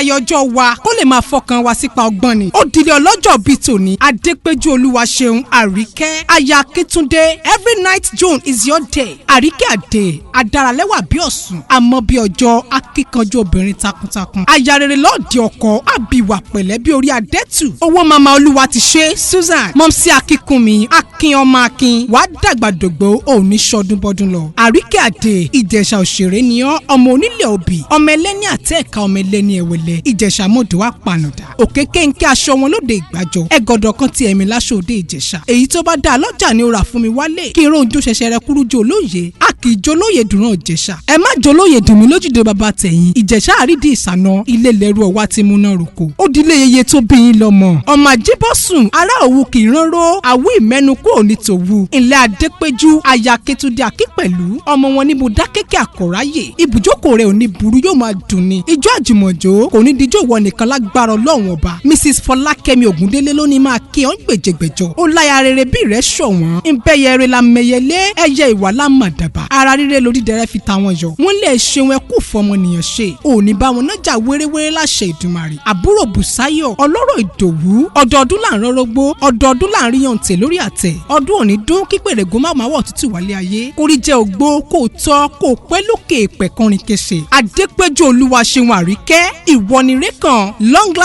Ayọjọ́ wa kó lè máa fọkàn wa sípa ọgbọ́n ni. Ó dìde ọlọ́jọ́ bíi tòní, Adépéjú Olúwaṣeun Àríkẹ́, aya Akíntúndé. Every 9th June is your day. Àríkẹ́ Àdè, adaralẹ́wà bí ọ̀sùn, àmọ́ bí ọjọ́, akíkanjú obìnrin takuntakun. Aya rere lọ́ọ̀dì ọkọ, àbíwà pẹ̀lẹ́ bí orí adẹ́tù. Owó mama olúwa ti ṣe Susan, mọ́mísí akínkùnmí, akin ọmọ akin, wàá dàgbà dògbò, òní sọdún bọ́dún lọ. Àríkẹ́ Àdè, Ìjẹ̀ṣà òṣèré ni ọ́, ọmọ onílẹ̀ òbí, ọmọ ẹlẹ́ni àtẹ̀ẹ̀ka, ọmọ ẹlẹ́ni ẹ̀wẹ̀lẹ̀, Ìjẹ̀ṣà mọ̀dọ̀ wá panùdà. Òkè kéńké aṣọ wọn lóde ìgbàjọ, ẹgọdọ kan ti ẹ̀mí láṣọ òde Ìjẹ̀ṣà. Èyí tó bá dáa lọ́jà ni ó rà fún mi wálé. Kí n róúnjó ṣẹṣẹrẹ kúrú jó lóye, a kì í jólóye dùnrán Ìjẹ̀ṣà. Ẹ má jólóye dùn mí lójúde bàbá tẹ̀yìn. Ìjẹ̀ṣà àrídìí ìsànà ilé lẹ́rú ọwá tí múná roko. Ó dilé yeye tó bí yín lọ́mọ. Ọmọ àjíbọ̀sùn ará òwú kì í ránró àwí ìmẹ́nu kúrò ní tòwú. Ilẹ̀ Adépéjú, aya Kétúndé Akínpẹ̀lú, ọmọ wọn ní mo dákẹ́kẹ́ àkọ́ráyè. Ibùjókòó rẹ̀ ò ní burú, yóò máa dùn ni. Ijó àjùmọ̀jó kò ní dijó ìwọ nìkan lágbára Ọlọ́run Ọba. Mrs Fọlákẹ́mi Ògúndélé ló ní máa kí ọ́n gbèjègbèjọ. Ó láya rere bí rẹ̀ ṣọ̀wọ́n. Nbẹ́yẹ rere la mẹyẹlé, ẹyẹ ìwà la màdàbà. Ara rírẹ lórí dẹrẹ fi ta wọn yọ. Wọ́n lè ṣeun ẹkú fọmọnìyàn ṣe. Òní bá wọn nájà wéréwéré láṣẹ Ìdùmarè. Àbúrò Bùsáyọ̀ Ọlọ́rọ̀ Ìdòwú, ọdọọdún là ń rọ́rọ́gbó, ọdọọdún là ń rí yàntẹ̀ lórí àtẹ̀. Ọdún òní dún kípèrègùn má máa wọ̀ tútù wálé ayé. Kórí jẹ́ ògbó kó tọ́ kó pẹ́ lókè èpẹ̀ kọrin kése. Adépéjú Olúwaṣeun Àríkẹ́, ìwọ ni rékàn long life.